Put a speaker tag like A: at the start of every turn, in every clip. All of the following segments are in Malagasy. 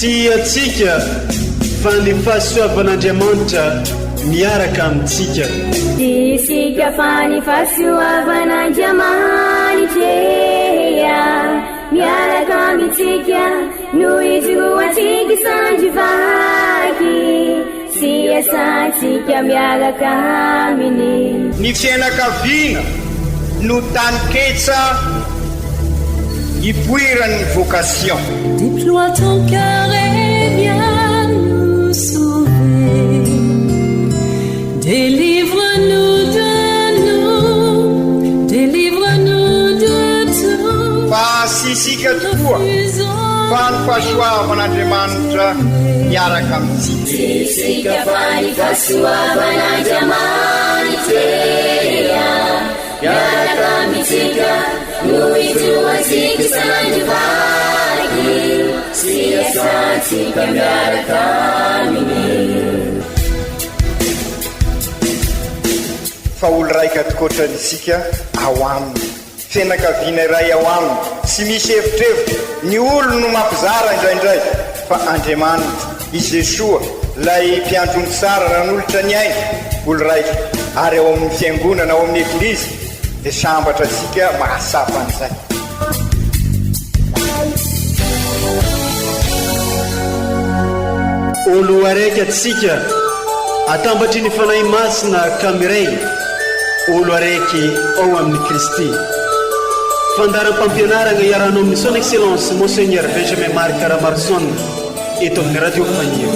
A: Tsy antsika fa ny fahasoavan'Andriamanitra miaraka amintsika.
B: Tsy isika fa ny fahasoavan'Andriamanitra miaraka amintsika no ijoroantsika sandry vaky sy iasantsika miaraka aminy.
C: Ny fianakaviana no taninketsa ipoiran'ny vocation.
D: Déploie ton cœur et viens nous sauver Délivre-nous de nous, délivre-nous de tout
C: Fa tsy isika tokoa fa ny fahasoavan'Andriamanitra miaraka amintsika.
B: Tsy isika fa ny fahasoavan'Andriamanitra miaraka amintsika no ijoroantsika isan'andro vaky sy iasantsika miaraka aminy.
C: Fa olo raika tokoatrany isika ao aminy. Fianakaviana iray ao aminy, tsy misy evitrevitra, ny olony no mampizara indraindray, fa Andriamanitra, i Jesoa, ilay mpiandry omby tsara nanolotra ny ainy, olo raika, ary ao amin'ny Fiangonana, ao amin'ny Eglizy, dia sambatra antsika mahatsapa an'izay.
A: Olo araiky atsika, atambatry ny Fanahy Masina ka miray, olo araiky ao amin'i Kristy. Fandaharam-pampianaragna iarahanao amin'ny Son Excellence Monseigneur Benjamin Marc Ramaroson eto amin'ny Radio Faniry.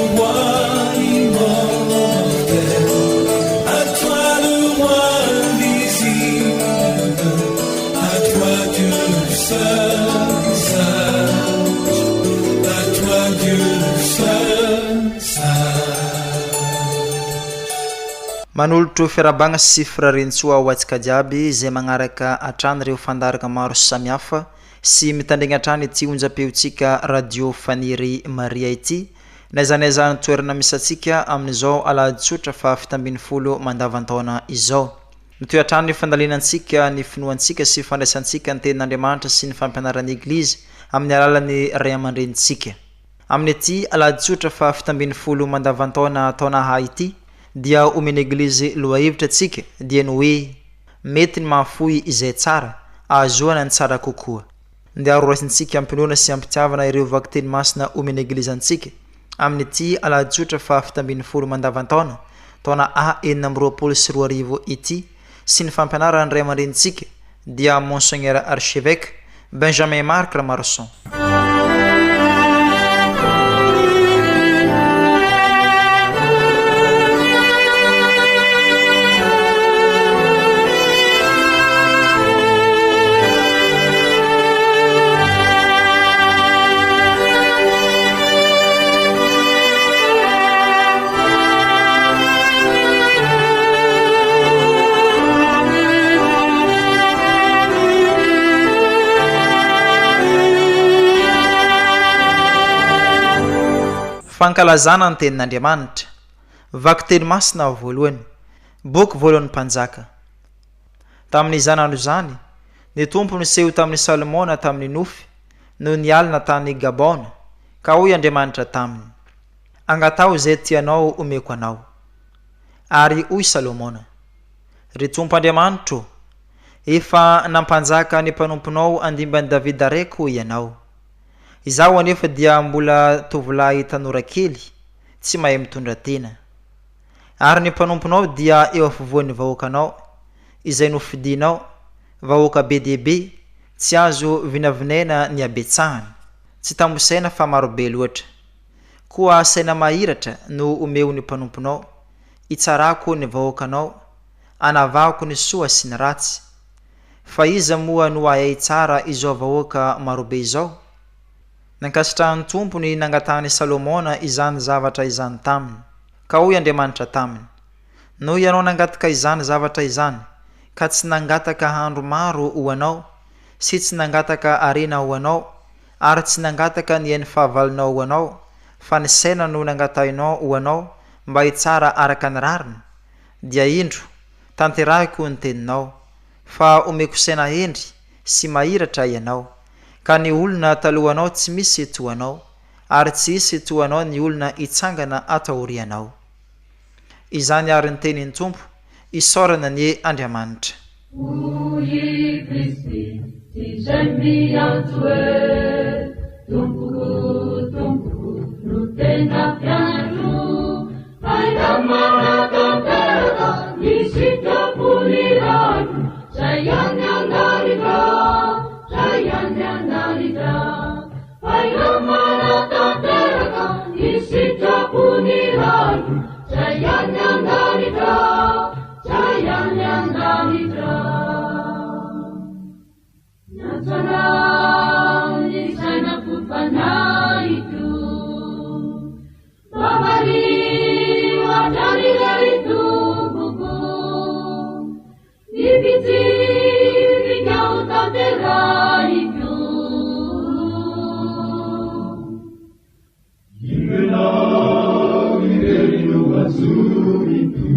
E: Manolotro fiarahabagna sy firariantsoa ho antsika jiaby izay magnaraka hatrany ireo fandaharagna maro samihafa sy mitandregny hatrany ity onjam-peontsika Radio Faniry Maria ity n'aiza n'aiza toerana misy antsika amin'izao alahady tsotra faha 17 mandavan-taona izao. Mitohy hatrany ny fandalinantsika ny finoantsika sy fandraisantsika ny Tenin'Andriamanitra sy ny fampianaran'ny Eglizy amin'ny alalan'ny ray aman-drenintsika. Amin'ity alahady tsotra faha 17 mandavan-taona taona A ity dia omen'ny Eglizy lohahevitra antsika dia ny hoe Mety ny mahafoy izay tsara ahazoana ny tsara kokoa. Ndeha horaisintsika am-pinoana sy am-pitiavana ireo vakiteny masina omen'ny Eglizy antsika amin'ity alahady tsotra faha 17 mandavan-taona, taona A 2026 ity, sy ny fampianaran'ny ray aman-drenintsika dia Monseigneur Archevêque Benjamin Marc Ramaroson. Fankalazana ny Tenin'Andriamanitra. Vakiteny masina voalohany. Boky voalohan'ny Mpanjaka. Tamin'izany andro izany, ny Tompo niseho tamin'i Salomona tamin'ny nofy, nony alina tany Gabaona, ka hoy Andriamanitra taminy, Angataho izay tianao homeko anao. Ary hoy Salomona, Ry Tompo Andriamanitro ô, efa nampanjaka ny mpanomponao handimby an'i Davida raiko Ianao. Izaho anefa dia mbola tovolahy tanora kely, tsy mahay mitondra tena. Ary ny mpanomponao dia eo afovoan'ny vahoakanao, izay nofidinao, vahoaka be dia be, tsy azo vinavinaina ny habetsahany, tsy tambosaina fa marobe loatra. Koa saina mahiratra no omeo ny mpanomponao, hitsarako ny vahoakanao, hanavahako ny soa sy ny ratsy. Fa iza moa no hahay hitsara izao vahoaka marobe izao? Nankasitrahan'ny Tompo ny nangatahan'i Salômôna izany zavatra izany taminy. Ka hoy Andriamanitra taminy, Noho ianao nangataka izany zavatra izany, ka tsy nangataka andro maro ho anao, sy tsy nangataka harena ho anao, ary tsy nangataka ny ain'ny fahavalonao ho anao, fa ny saina no nangatahinao ho anao mba hitsara araka ny rariny, dia indro, tanterahiko ny teninao, fa omeko saina hendry sy mahiratra ianao, ka ny olona talohanao tsy misy toa anao. ary tsy hisy toa anao ny olona hitsangana ato aorianao. Izany àry ny tenin'ny Tompo, isaorana anie Andriamanitra.
D: Hoy i Kristy, Tsy izay miantso hoe, Tompoko, Tompoko, no tena mpianatro, fa ireo manatanteraka ny sitrapon'ny Raiko, izay any an-danitra, izay any an-danitra. Fa ireo manatanteraka ny sitrapon'ny Raiko, izay any an-danitra, izay any an-danitra. Niantso anao ny saina fo-fanahiko, mba mariho hatrany ilay Tompoko. Ny fitsipika ho tanterahiko.
F: Ianao irery no antsoiko,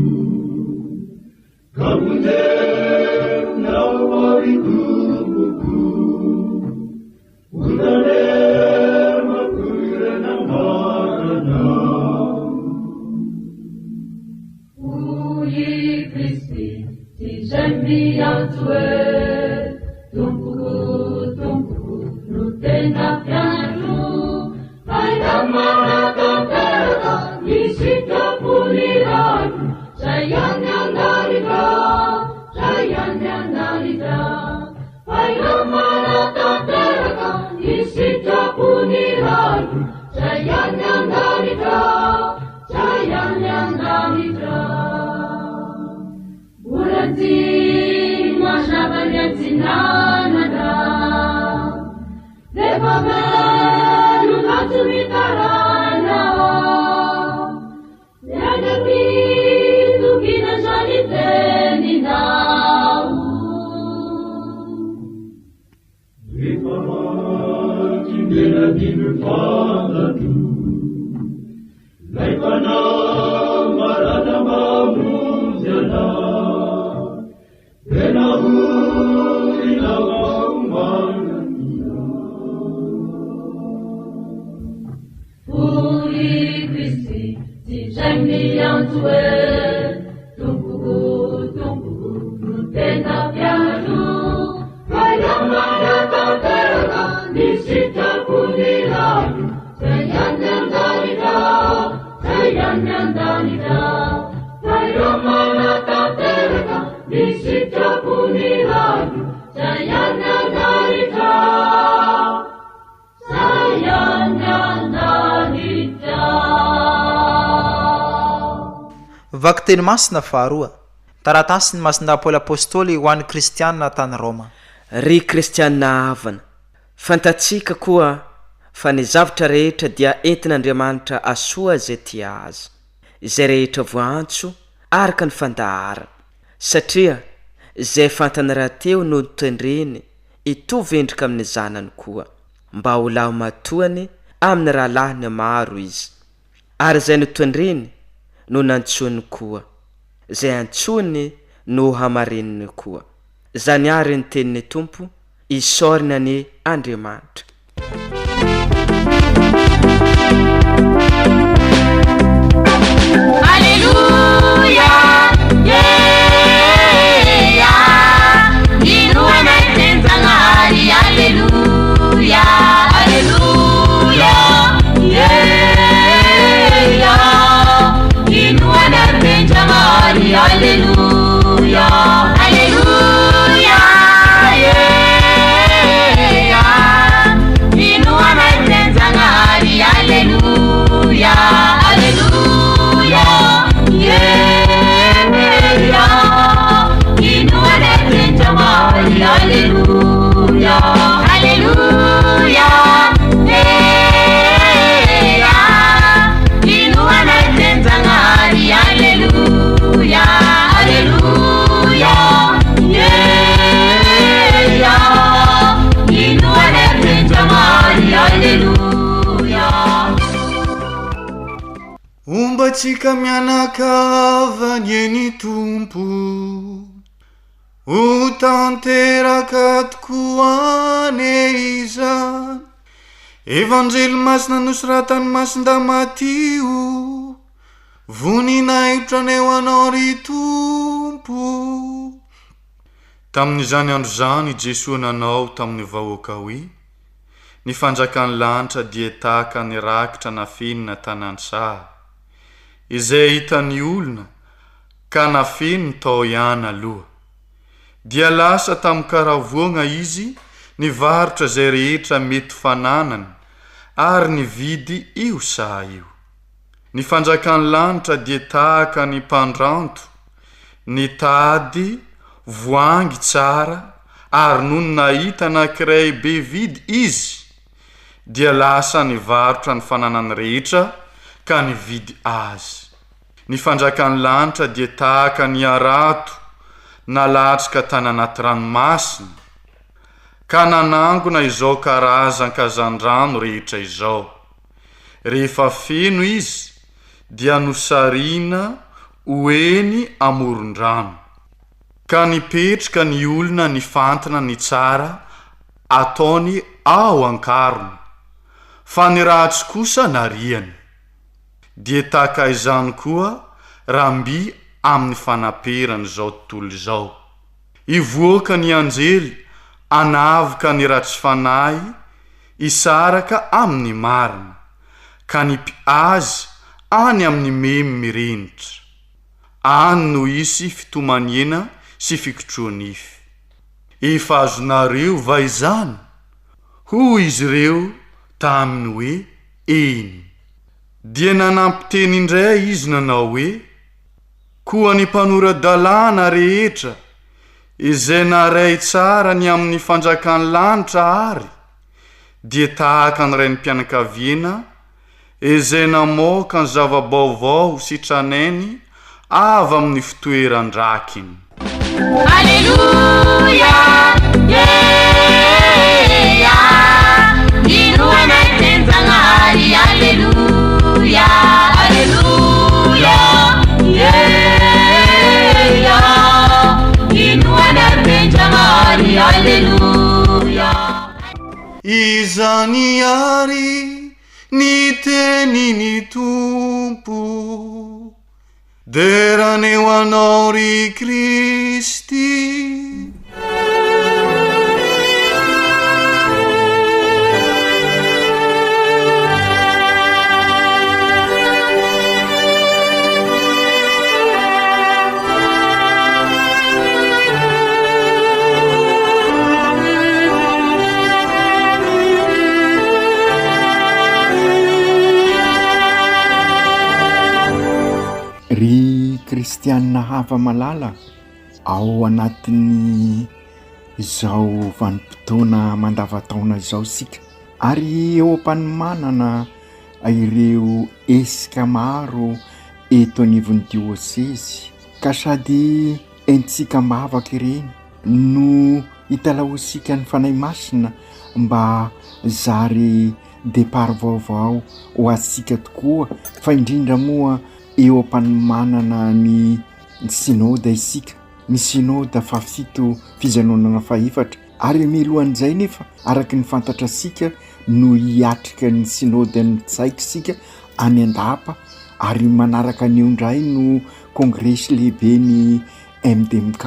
F: ka vonjenao ary Tompoko. Ho tandremako ireo nambaranao.
D: Hoy i Kristy, Tsy izay miantso hoe, Tompoko, Tompoko, no tena mpianatro, fa ireo manatanteraka ny sitrapon'ny Raiko, izay any an-danitra, izay any an-danitra. Fa ireo manatanteraka ny sitrapon'ny Raiko, izay any an-danitra, izay any an-danitra. Mbola tsy mazava ny atsinanana, nefa velona tsy mitaraina. Miainga fitokiana izany teninao.
F: Rehefa maty tena dino fantatro, Ilay fanambarana mamonjy anah, Tena orina vao manana.
D: Hoy i Kristy, Tsy izay miantso hoe, Tompoko, Tompoko, no tena mpianatro, fa ireo manatanteraka ny sitrapon'ny Raiko, izay any an-danitra, izay any an-danitra. Fa ireo manatanteraka ny sitrapon'ny Raiko, izay any an-danitra.
E: Vakiteny masina faharoa, Taratasin'i Masindahy Paoly Apostoly ho an'ny Kristianina tany Roma.
G: Ry kristianina havana, fantatsika koa fa ny zavtra rehetra dia entin'Andriamanitra hasoa izay tia Azy, izay rehetra voaantso araka ny fandaharany, satria izay fantany rahateo no notendreny hitovy endrika amin'ny zanany koa, mba ho lahimatoany amin'ny rahalahiny maro izy. Ary izay notendreny no nantsoiny koa, izay antsoiny no hamarininy koa. Izany àry ny tenin'ny Tompo, isaorina anie Andriamanitra.
H: Homba antsika mianakavy anie ny Tompo. Ho tanteraka tokoa anie izany. Evanjely masina nosoratan'i Masindahy Matio, Voninahitra anie ho Anao ry Tompo. Tamin'izany andro izany i Jesoa nanao tamin'ny vahoaka hoe, Ny fanjakan'ny lanitra dia tahaka ny rakitra nafenina tany an-tsaha, izay hitan'ny olona ka nafeniny tao ihany aloha. Dia lasa tamin-karavoagna izy nivarotra izay rehetra mety fananany ary nividy io saha io. Ny fanjakan'ny lanitra dia tahaka ny mpandranto nitady voangy tsara ary nony nahita anankiray be vidy izy dia lasa nivarotra ny fananany rehetra ka nividy azy. Ny fanjakan'ny lanitra dia tahaka ny harato nalatsaka tany anaty ranomasina, ka nanangona izao karazan-kazandrano rehetra izao. Rehefa feno izy dia nosarihina ho eny amoron-drano, ka nipetrka ny olona nifantina ny tsara ataony ao an-karona, fa ny ratsy kosa nariany. Dia tahaka izany koa raha mby amin'ny fanaperan'izao tontolo izao. Hivoaka ny anjely hanavoka ny ratsy fanahy hisaraka amin'ny marina, ka hanipy azy any amin'ny memy mirenitra. Any no hisy fitomaniana sy fikotroa-nify. Efa azonareo va izany? Hoy izy ireo taminy hoe, Eny. Dia nanampy teny indray izy nanao hoe, Koa ny mpanora-dalàna rehetra izay naray tsara ny amin'ny fanjakan'ny lanitra àry dia tahaka ny raim-pianakaviana izay namoaka ny zava-baovao sy tranainy avy amin'ny fitoeran-drakiny.
D: Aleloia, yeah, Inoana ten-Jagnahary, Aleloia, Aleloia, yeah, Inoana ten-Jagnahary, Aleloia.
H: Izany àry ny tenin'ny Tompo. Dera anie ho Anao ry Kristy.
C: Ry kristianina hava-malala, ao anatin'ny izao vanim-potoana mandavantaona izao isika ary eo am-panomanana ireo hesika maro eto anivon'ny diosezy ka sady entintsika am-bavaka ireny no italahoantsika ny Fanahy Masina mba zary départ vaovao ho antsika tokoa fa indrindra moa eo am-panomanana ny synoda isika, ny synoda fahafito fijanonana fahefatra ary mialohan'izay nefa araka ny fantatra antsika no hiatrika ny synodan'ny Tsaiko isika any Andapa ary manaraka an'io indray no kongresy lehibe ny MDMK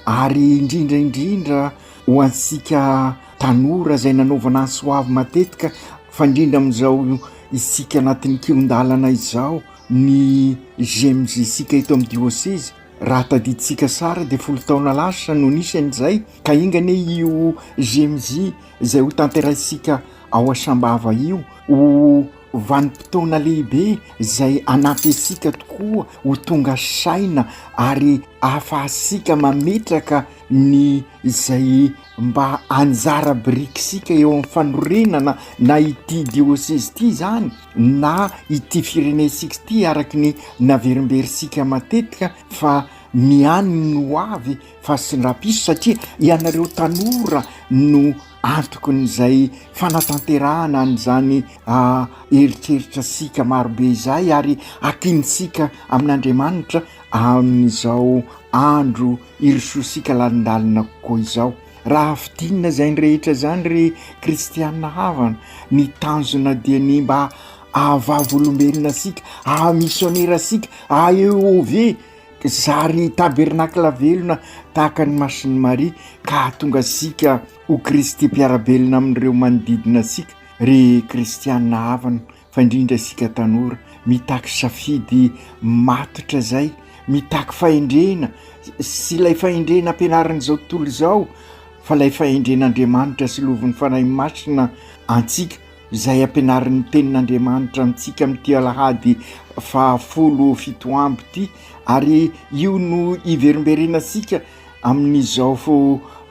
C: ary indrindra indrindra ho antsika tanora izay nanaovana antso avo matetika fa indrindra amin'izao isika anatin'ny kihon-dalana izao ny GMJ-sika eto amin'ny diosezy raha tadidintsika sara dia folo taona lasa no nisy an'izay ka enga anie io GMJ izay ho tanterahintsika ao Sambava io ho vanim-potoana lehibe izay hanampy antsika tokoa ho tonga saina ary ahafahantsika mametraka ny izay mba anjara birikisika eo amin'ny fanorenana na ity diosezy ity izany na ity firenentsika ity araka ny naverimberintsika matetika fa ny any no avy fa sy ny rapiso satria ianareo tanora no antokon'izay fanatanterahana an'izany eritreritra sika marobe izay ary akintsika amin'Andriamanitra amin'izao andro irosoantsika lalindalina kokoa izao. Raha fintinina izany rehetra izany ry kristiana havana, ny tanjona dia ny mba hahavavolombelona antsika, haha-misionera antsika, haha-EOV, zary tabernakla velona tahaka ny Masin'i Maria ka hahatonga antsika ho Kristy mpiara-belona amin'ireo manodidina antsika. Ry kristiana havana, fa indrindra isika tanora, mitaky safidy matotra izay, mitaky fahendrena sy ilay fahendrena ampianarin'izao tontolo izao, fa ilay fahendren'Andriamanitra sy lovin'ny Fanahy Masina antsika, izay ampianarin'ny Tenin'Andriamanitra antsika amin'ity alahady fahafolo 77 ity, ary io no iverimberenantsika Amin'izao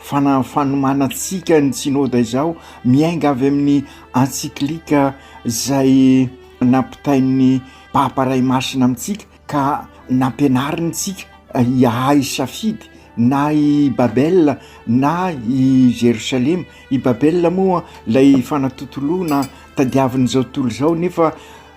C: fana fanomanantsika ny Synoda izao, miainga avy amin'ny Ansiklika izay nampitain'ny Papa Ray Masina amintsika ka nampianariny antsika hiahay safidy na i Babel na i Jerosalema. I Babel moa ilay fanatontoloana tadiavin'izao tontolo izao nefa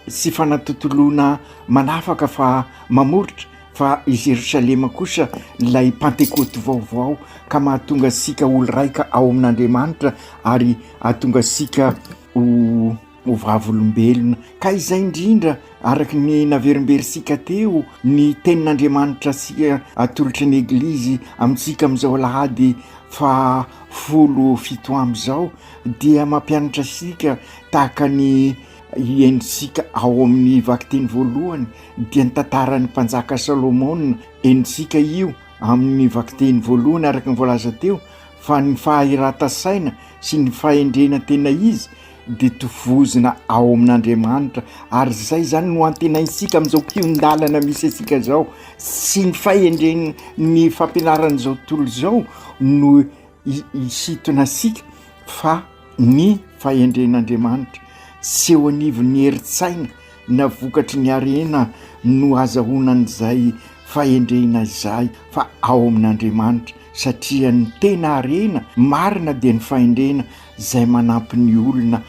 C: tsy fanatontoloana manafaka fa mamoritra. Fa i Jerosalema kosa ilay Pantekoty vaovao ka mahatonga antsika ho raika ao amin'Andriamanitra ary hahatonga antsika ho ho vavolombelona. Ka izay indrindra, araka ny naverimberintsika teo, ny tenin'Andriamanitra sy atolotry ny Eglizy amintsika amin'izao alahady faha 17 izao dia mampianatra antsika tahaka ny Henontsika ao amin'ny vakiteny voalohany dia ny tantaran'ny mpanjaka Salomona. Henontsika io amin'ny vakiteny voalohany araka ny voalaza teo fa ny fahiratan-tsaina sy ny fahendrena tena izy dia tovozina ao amin'Andriamanitra ary izay izany no antenaintsika amin'izao kihon-dalana misy antsika izao. Tsy ny fahendren'ny fampianaran'izao tontolo izao no hisintona antsika fa ny fahendren'Andriamanitra. Tsy eo anivon'ny herin-tsaina na vokatry ny harena no azahoana an'izay fahendrena izay fa ao amin'Andriamanitra, satria ny tena harena marina dia ny fahendrena izay manampy ny olona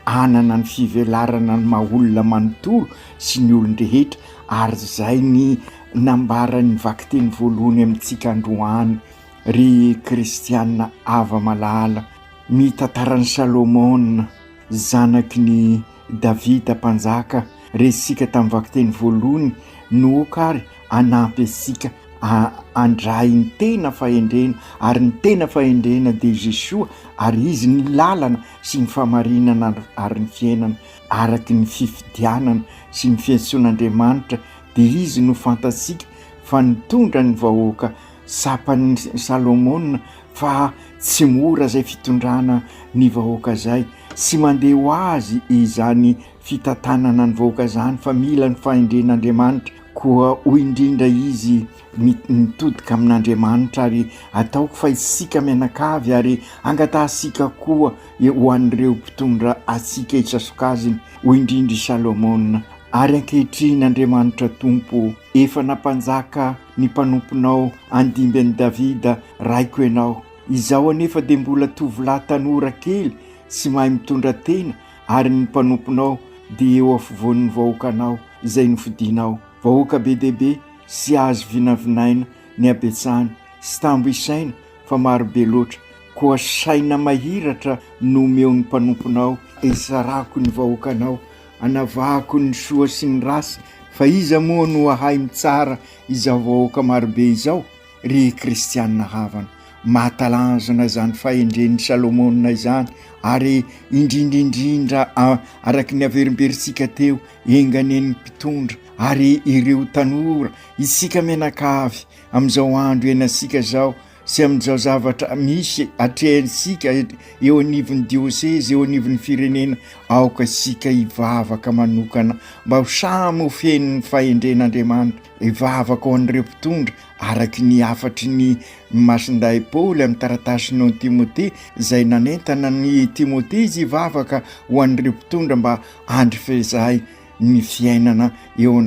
C: hanana ny fivelarana ny maha olona manontolo sy ny olon-drehetra, ary izay ny nambaran'ny vakiteny voalohany amintsika androany. Ry kristiana hava-malala, ny tantaran'i Salomona, zanaky ny Davida mpanjaka, resintsika tamin'ny vakiteny voalohany, no aoka ary hanampy antsika handray ny tena fahendrena, ary ny tena fahendrena dia Jesoa, ary Izy ny lalana sy ny fahamarinana ary ny fiainana, araka ny fifidianana sy ny fiantsoan'Andriamanitra, dia Izy no fantatsika fa nitondra ny vahoaka Tsapan'i Salomona fa tsy mora izay fitondrana ny vahoaka izay. Tsy mandeha ho azy izany fitantanana ny vahoaka izany fa mila ny fahendren'Andriamanitra. Koa hoy indrindra izy mitodika amin'Andriamanitra ary ataoko fa isika mianakavy ary angatahantsika koa ho an'ireo mpitondra antsika isan-tsokajiny, hoy indrindra i Salomona. Ary ankehitriny Andriamanitra Tompo ô, efa nampanjaka ny mpanomponao handimby an'i Davida raiko ianao. Izaho anefa dia mbola tovolahy tanora kely tsy mahay mitondra tena, ary ny mpanomponao dia eo afovoan'ny vahoakanao izay nofidinao, vahoaka be dia be sy azo vinavinaina ny habetsahany, sy tambo isaina fa maro be loatra. Koa saina mahiratra no omeo ny mpanomponao, hisarahako ny vahoakanao Anavahako ny soa sy ny ratsy, fa iza moa no hahay mitsara izao vahoaka marobe izao? Ry kristiana havana, mahatalanjona izany fahendren'i Salomona izany, ary indrindra indrindra araka ny averimberintsika teo, enga anie ny mpitondra ary ireo tanora, isika mianakavy amin'izao andro iainantsika izao, sy amin'izao zavatra misy atrehantsika eo anivon'ny diosezy, eo anivon'ny firenena, aoka isika hivavaka manokana mba ho samy ho feno ny fahendren'Andriamanitra, hivavaka ho an'ireo mpitondra araky ny hafatry ny Masindahy Paoly amin'ny taratasiny ho an'i Timote izay nanentana an'i Timote izy hivavaka ho an'ireo mpitondra mba handry fehizay ny fiainana eo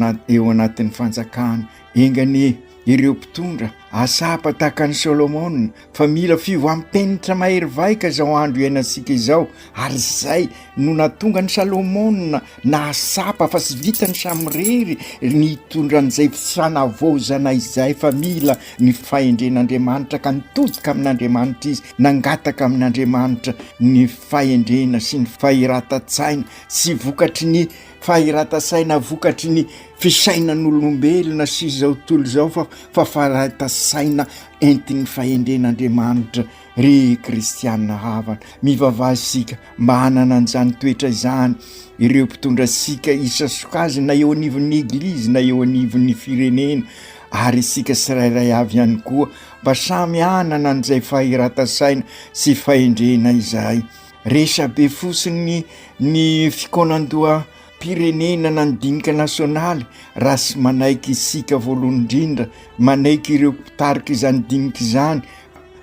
C: anatin'ny fanjakana. Enga anie! ireo mpitondra asapa tahaka an'i Solomona fa mila fiovam-penitra mahery vaika izao andro iainantsika izao, ary izay no nahatonga an'i Salomona nahatsapa fa tsy vitany samirery ny hitondra an'izay fanavaozana izay fa mila ny fahendren'Andriamanitra ka nitodika amin'Andriamanitra izy, nangataka amin'Andriamanitra ny fahendrena sy ny fahiratan-tsaina sy vokatry ny fahiratan-tsaina vokatry ny fisainan'olombelona sy izao tontolo izao fa fa fahiratan-tsaina entin'ny fahendren'Andriamanitra. Ry kristiana havana, mivavaha isika mba hanana an'izany toetra izany ireo mpitondra antsika isan-sokajiny na eo anivon'ny eglizy na eo anivon'ny firenena ary isika tsirairay avy ihany koa mba samy hanana an'izay fahiratan-tsaina sy fahendrena izay. Resabe fotsiny ny fikaonandoha pirenena na ny dinika nasionaly raha tsy manaiky isika voalohany indrindra, manaiky ireo mpitarika izany dinika izany,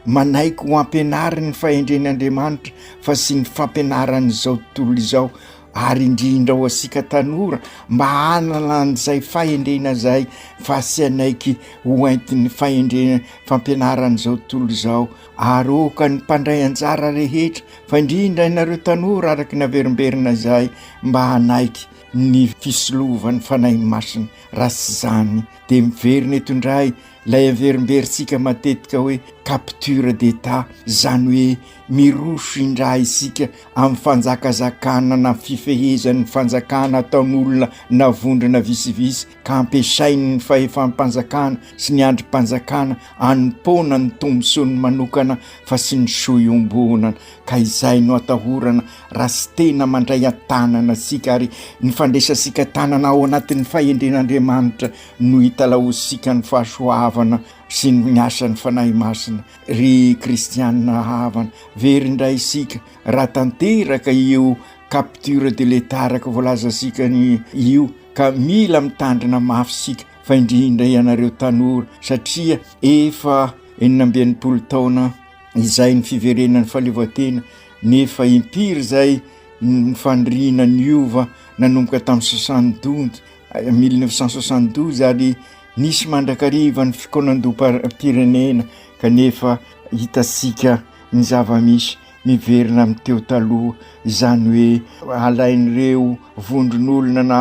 C: manaiky ho ampianarin'ny fahendren'Andriamanitra fa tsy ny fampianaran'izao tontolo izao ary indrindra ho antsika tanora mba hanana an'izay fahendrena izay fa tsy hanaiky ho entin'ny fahendrena fampianaran'izao tontolo izao ary oka ny mpandray anjara rehetra fa indrindra ianareo tanora araka ny averimberina izay mba hanaiky ny fisolovan'ny Fanahy Masina raha tsy izany dia miverina eto indray Ilay averimberintsika matetika hoe capture d'Etat, izany hoe miroso indray isika amin'ny fanjakazakana na fifehezan'ny fanjakana ataon'olona na vondrona visivisy ka ampiasainy ny fahefam-panjakana sy ny andrim-panjakana anompoana ny tombontsoany manokana fa sy ny soa iombonana ka izay no atahorana raha tsy tena mandray an-tanana antsika ary ny fandraisantsika tanana ao anatin'ny fahendren'Andriamanitra no hitalahoantsika ny fahasoavana sy ny asan'ny Fanahy Masina. Ry kristianina havana, very indray isika raha tanteraka io capture de l'Etat araka voalazantsika ny io ka mila mitandrina mafy isika fa indrindra ianareo tanora satria efa 66 taona izay ny fiverenan'ny fahaleovantena nefa impiry izay ny faniriana niova nanomboka tamin'ny 72 1972 ary nisy mandrakariva ny fikaonandoham-pirenena kanefa hitantsika ny zava-misy miverina amin'ny teo taloha, izany hoe alain'ireo vondron'olona na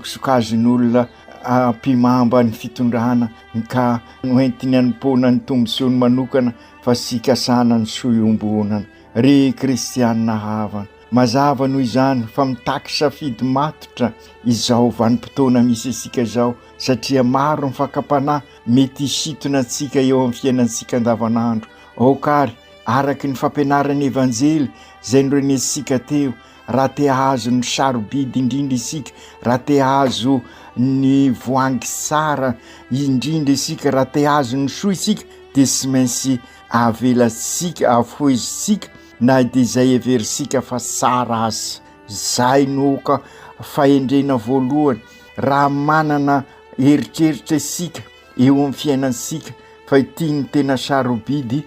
C: sokajin'olona ampihimamba ny fitondrana ka noentiny hanompoana ny tombontsoany manokana fa tsy hikasana ny soa iombonana. Ry kristiana havana, mazava noho izany fa mitaky safidy matotra izao vanim-potoana misy antsika izao satria maro ny fakam-panahy mety hisintona antsika eo amin'ny fiainantsika andavanandro. Aoka àry, araka ny fampianaran'ny Evanjely izay norenesintsika teo, raha te hahazo ny sarobidy indrindra isika, raha te hahazo ny voahangy tsara indrindra isika, raha te hahazo ny soa isika, dia tsy maintsy Avelantsika, afohezintsika na dia izay heverintsika fa tsara aza. Izay no ka fahendrena voalohany, raha manana eritreritra isika eo amin'ny fiainantsika fa ity no tena sarobidy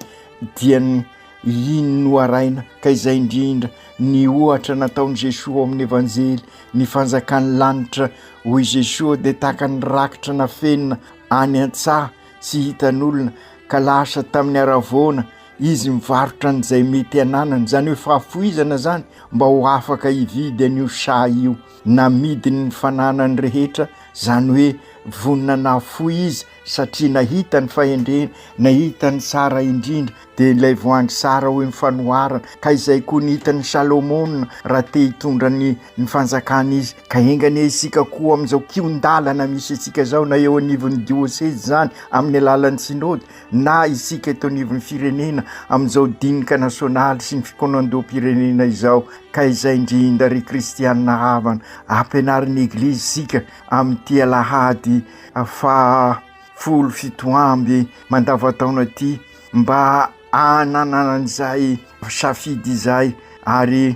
C: dia ny iny no araina ka izay indrindra ny ohatra nataon'i Jesoa ao amin'ny Evanjely, ny fanjakan'ny lanitra hoy Jesoa dia tahaka ny rakitra nafenina any an-tsaha tsy hitan'olona ka lasa tamin'ny haravoana izy mivarotra an'izay mety ananany, izany hoe fahafoizana izany mba ho afaka hividy an'io saha io, namidiny ny fananany rehetra, izany hoe vonona nahafoy izy satria nahita ny fahendrena, nahita ny tsara indrindra, dia ilay voahangy tsara hoy ny fanoharana, ka izay koa ny hitan'i Salomona raha te hitondra ny ny fanjakana izy, ka enga anie isika koa amin'izao kihon-dalana misy antsika izao na eo anivon'ny diosezy izany amin'ny alalan'ny synoda na isika eto anivon'ny firenena amin'izao dinika nasionaly sy ny fikaonandoham-pirenena izao, ka izay indrindra ry kristianina havana, ampianarin'ny Eglizy isika amin'ity alahady faha 17 mandavantaona ity mba hananana an'izay safidy izay ary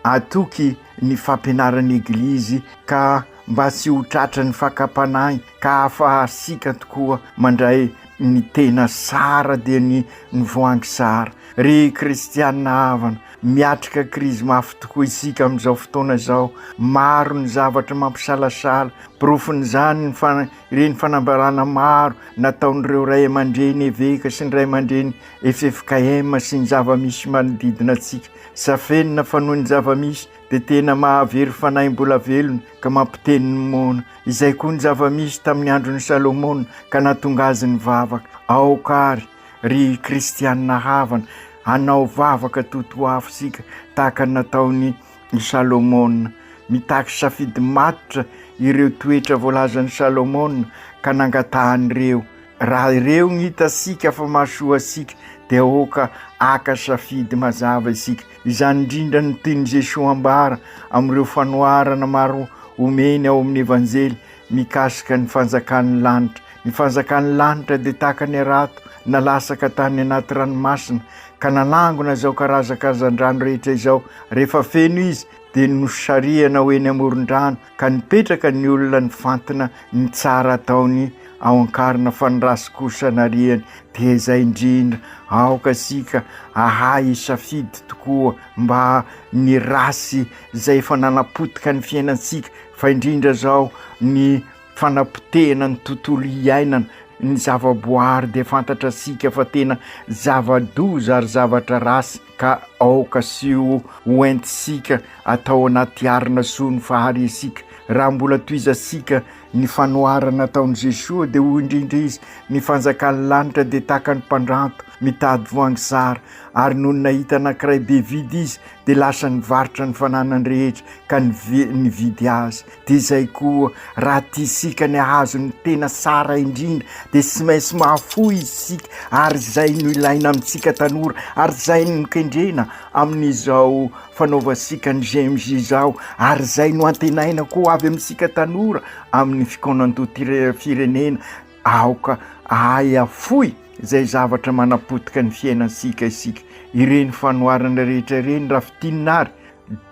C: Atoky ny fampianaran'ny Eglizy ka mba tsy ho tratran'ny fakam-panahy ka ahafahantsika tokoa mandray ny tena tsara dia ny ny voahangy tsara. Ry kristiana havana, Miatrika krizy mafy tokoa isika amin'izao fotoana izao. Maro ny zavatra mampisalasala. Porofon'izany ny fa ireny fanambarana maro nataon'ireo ray aman-dreny eveka sy ny ray aman-dreny ffkm sy ny zava-misy manodidina antsika. Tsy afenina fa noho ny zava-misy dia tena mahavery fanahy mbola velona ka mampiteny ny moana. Izay koa ny zava-misy tamin'ny andron'i Salomona ka nahatonga azy nivavaka. Aoka àry, ry kristianina havana, hanao vavaka totoafo isika tahaka ny nataon'i Salomona. Mitaky safidy matotra ireo toetra voalazan'i Salomona ka nangatahany ireo. Raha ireo no hitantsika fa mahasoa antsika dia aoka haka safidy mazava isika. Izany indrindra no tian'i Jesoa ambara amin'ireo fanoharana maro omeny ao amin'ny Evanjely mikasika ny fanjakan'ny lanitra. Ny fanjakan'ny lanitra dia tahaka ny harato nalasaka tany anaty ranomasina ka nanangona izao karazan-kazandrano rehetra izao. Rehefa feno izy dia nosarihana ho eny amoron-drano ka nipetraka ny olona nifantina ny tsara ataony ao an-karona fa ny ratsy kosa nariany. Dia izay indrindra, aoka isika hahay hisafidy tokoa mba ny ratsy izay efa nanapotika ny fiainantsika fa indrindra izao ny fanapotehana ny tontolo iainana, ny zavaboary dia fantatrasika fa tena zava-doza ary zavatra ratsy ka aoka sy ho hoentintsika atao anaty arina soa ny fahariantsika. Raha mbola tohizantsika ny fanoharana ataon'i Jesoa dia hoy indrindra izy, ny fanjakan'ny lanitra dia tahaka ny mpandranto mitady voangy zara, ary nony nahita anankiray be vidy izy dia lasa nivarotra ny fananany rehetra ka nividy azy. Dia izay koa, raha tiantsika ny hahazo ny tena tsara indrindra dia tsy maintsy mahafoy isika, ary izay no ilaina amintsika tanora, ary izay no kendrena amin'izao fanaovantsika ny GMJ izao, ary izay no antenaina koa avy amintsika tanora amin'ny fikaonandoham-pirenena. Aoka hahay hafoy izay zavatra manapotika ny fiainantsika isika. Ireny fanoharana rehetra ireny raha fintinina ary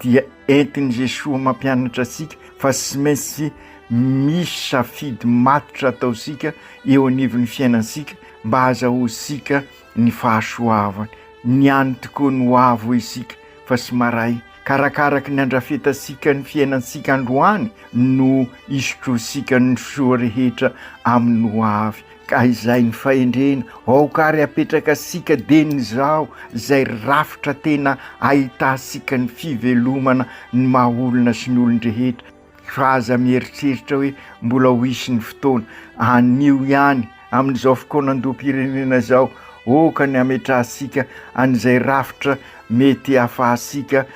C: dia entin'i Jesoa mampianatra antsika fa tsy maintsy misy safidy matotra ataontsika eo anivon'ny fiainantsika mba hahazahoantsika ny fahasoavany. Ny any tokoa no avo hoy isika fa tsy maray. Ka arakaraky ny andrafetantsika ny fiainantsika androany no isotroantsika ny soa rehetra amin'ny ho avy. Ka izay ny fahendrena, aoka ary apetraka antsika dieny izao izay rafitra tena ahitantsika ny fivelomana ny maha olona sy ny olon-drehetra. Fa aza mieritreritra hoe mbola ho hisy ny fotoana. Anio ihany, amin'izao fikaonandoham-pirenena izao, aoka ny hametrahantsika an'izay rafitra mety hahafahantsika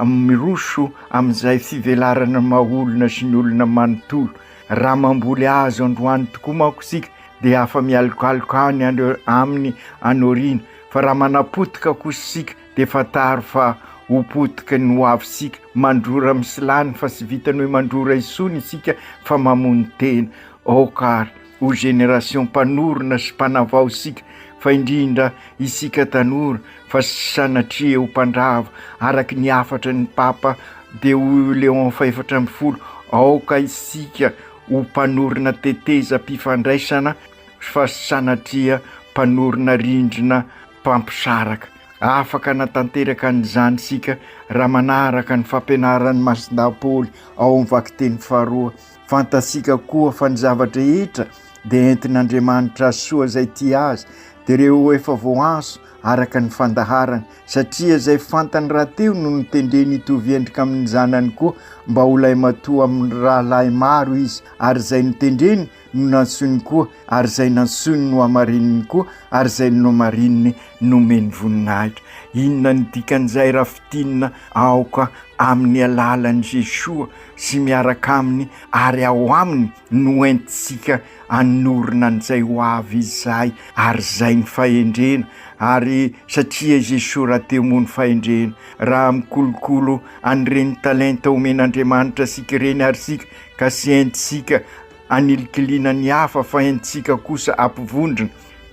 C: miroso amin'izay fivelarana maha olona sy ny olona manontolo. Raha mamboly hazo androany tokoa manko isika dia afa-mialokaloka any aminy any aoriana, fa raha manapotika kosa isika Dia fantaro fa ho potika ny ho avintsika, mandrora misilany fa tsy vitany hoe mandrora intsony isika fa mamono tena. Aoka ary ho génération mpanorina sy mpanavao isika fa indrindra isika tanora fa tsy sanatria ho mpandrava araka ny hafatra ny Papa Deo Léon fahefatra ambin'ny folo, aoka isika ho mpanorina tetezam-pifandraisana fa tsy sanatria mpanorina rindrina mpampisaraka. Afaka hanatanteraka an'izany isika raha manaraka ny fampianaran'i Masindahy Paoly ao amin'ny vakiteny faharoa. Fantatsika koa fa ny zava-drehetra dia entin'Andriamanitra soa izay tia Azy, dia ireo efa voantso araka ny fandaharany, satria izay fantany rahateo no notendreny hitovy endrika amin'ny Zanany koa, mba ho lahimatoa amin'ny rahalahy maro izy, ary izay notendreny no nantsoiny koa, ary izay nantsoiny nohamarininy koa, ary izay nohamarininy nomeny voninahitra. Inona no dikan'izay raha fintinina? Aoka amin'ny alalan'i Jesoa sy miaraka Aminy ary ao Aminy no entintsika hanorina an'izay ho avy izay, ary izay ny fahendrena, ary satria i Jesoa rahateo moa ny fahendrena. Raha mikolokolo an'ireny talenta omen'Andriamanitra antsika ireny ary isika ka tsy entintsika Anilikiliana ny hafa fa entintsika kosa ampivondrona,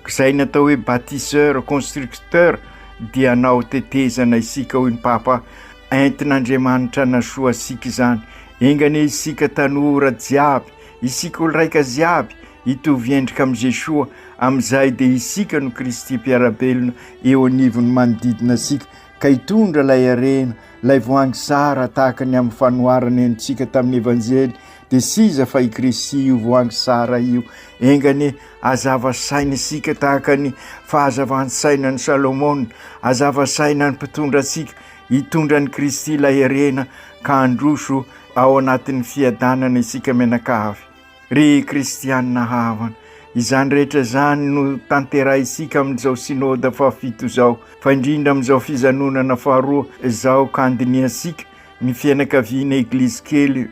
C: izay ny atao hoe bâtisseur, constructeur dia hanao tetezana isika hoy ny Papa, entin'Andriamanitra hanasoa antsika izany, enga anie isika tanora jiaby, isika olo-raika jiaby hitovy endrika amin'i Jesoa, amin'izay dia isika no Kristy mpiara-belona eo anivon'ny manodidina antsika. ka hitondra ilay harena, ilay voahangy sara tahaka ny amin'ny fanoharana henontsika tamin'ny Evanjely, dia tsy iza fa i Kristy io voahangy sara io. Enga anie hazava saina isika tahaka ny fahazavan-tsainan'i Salomona, hazava saina ny mpitondra antsika hitondra an'i Kristy ilay harena ka handroso ao anatin'ny fiadanana isika mianakavy. Ry kristianina havana, izany rehetra izany no tanterahintsika amin'izao Synoda fahafito izao, fa indrindra amin'izao fizanonana faharoa izao ka handinihantsika ny fianakaviana Eglizy kely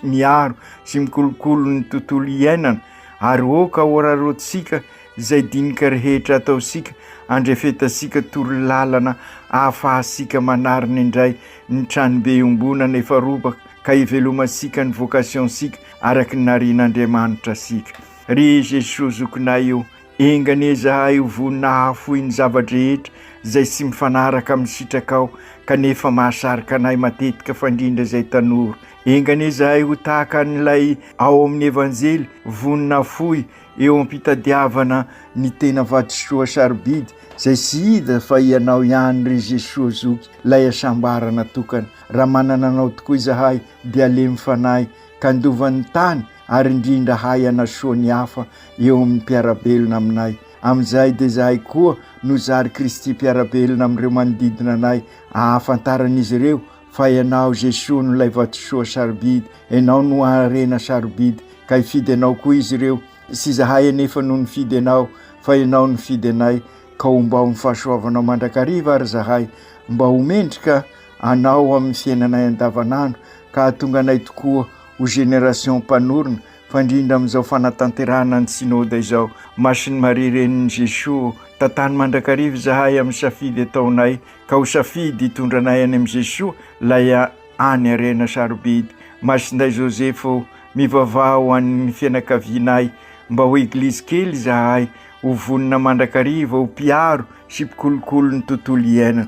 C: miaro sy mikolokolo ny tontolo iainana ary oka hoararaotintsika izay dinika rehetra ataontsika andrefetantsika torolalana ahafahantsika manarina indray ny tranobe iombonana efa robaka ka hivelomantsika ny vocation-tsika araka ny narian'Andriamanitra antsika. Ry Jesoa zokinay o, enga anie izahay ho vonona hahafoy ny zava-drehetra izay tsy mifanaraka amin'ny sitrakao kanefa mahasarika anay matetika fa indrindra izay tanora. Enga anie izahay ho tahaka an'ilay ao amin'ny Evanjely vonona hafoy eo am-pitadiavana ny tena vatosoa sarobidy izay tsy hita fa Ianao ihany ry Jesoa Zoky ilay hasambarana tokana. Raha manana Anao tokoa izahay dia halemy fanahy ka handova ny tany ary indrindra hahay hanasoa ny hafa eo amin'ny mpiara-belona aminay. Amin'izay dia izahay koa no zary Kristy mpiara-belona amin'ireo manodidina anay ahafantaran'izy ireo fa Ianao Jesoa no ilay vatosoa sarobidy, Ianao no harena sarobidy, ka hifidy Anao koa izy ireo, tsy izahay anefa no nifidy Anao, fa Ianao nifidy anay, ka ombao ny fahasoavanao mandrakariva ary izahay, mba ho mendrika Anao amin'ny fiainanay andavanandro, ka hahatonga anay tokoa ho génération mpanorina, fa indrindra amin'izao fanatanterahana ny Synoda izao. Masin'i Maria Renin'i Jesoa ô, tantano mandrakariva izahay amin'ny safidy ataonay, ka ho safidy hitondra anay any amin'i Jesoa, ilay any harena sarobidy. Masindahy Joseph ô, mivavaha ho an'ny fianakavianay, mba ho Eglizy kely izahay, ho vonona mandrakariva ho mpiaro sy mpikolokolo ny tontolo iainana.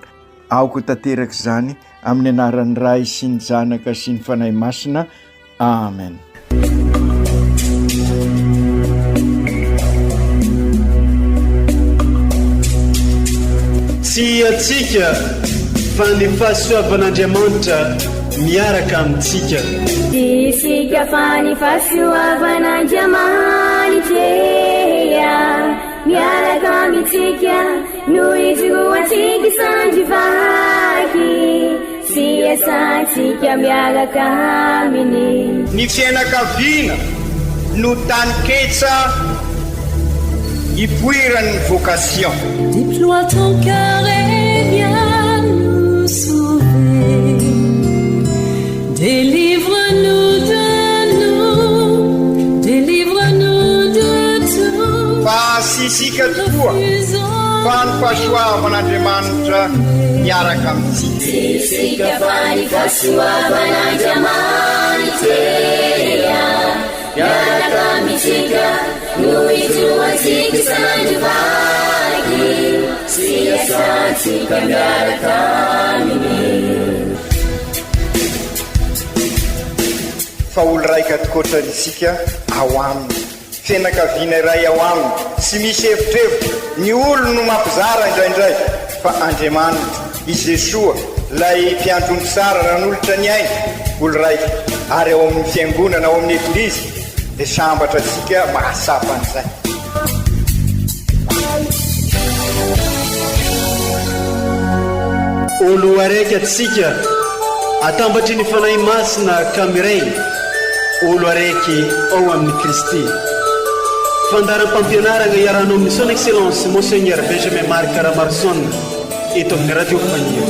C: Aoka ho tanteraka izany amin'ny anaran'ny Ray sy ny Zanaka sy ny Fanahy Masina. Amen.
A: Tsy antsika fa ny fahasoavan'Andriamanitra miaraka amintsika.
B: Tsy isika fa ny fahasoavan'Andriamanitra miaraka amintsika no ijoroantsika isandry vaky. Sy iasantsika miaraka aminy.
C: Ny fiainakaviana no taninketsa ipoiran'ny vocation.
I: Déploie ton cœur et viens nous sauver Délivre-nous de nous, délivre-nous de tout
C: Fa tsy isika tokoa fa ny fahasoavan'Andriamanitra miaraka amintsika.
B: Tsy isika fa ny fahasoavan'Andriamanitra miaraka amintsika no ijoroantsika isan'andro vaky sy iasantsika miaraka aminy.
C: Fa olo raika tokoatra isika ao aminy. Fianakaviana iray ao aminy, tsy misy evitrevitra, ny olony no mampizara indraindray, fa Andriamanitra, i Jesoa, ilay mpiandry omby tsara nanolotra ny ainy, olo raika, ary ao amin'ny Fiangonana, ao amin'ny Eglizy, dia sambatra antsika mahatsapa an'izay.
A: Olo araiky atsika atambatry ny Fanahy Masina ka miray olo araiky ao amin'i Kristy. Fandaharam-pampianaragna iarahanao amin'ny Son Excellence Monseigneur Benjamin Marc Ramaroson eto amin'ny Radio Faniry.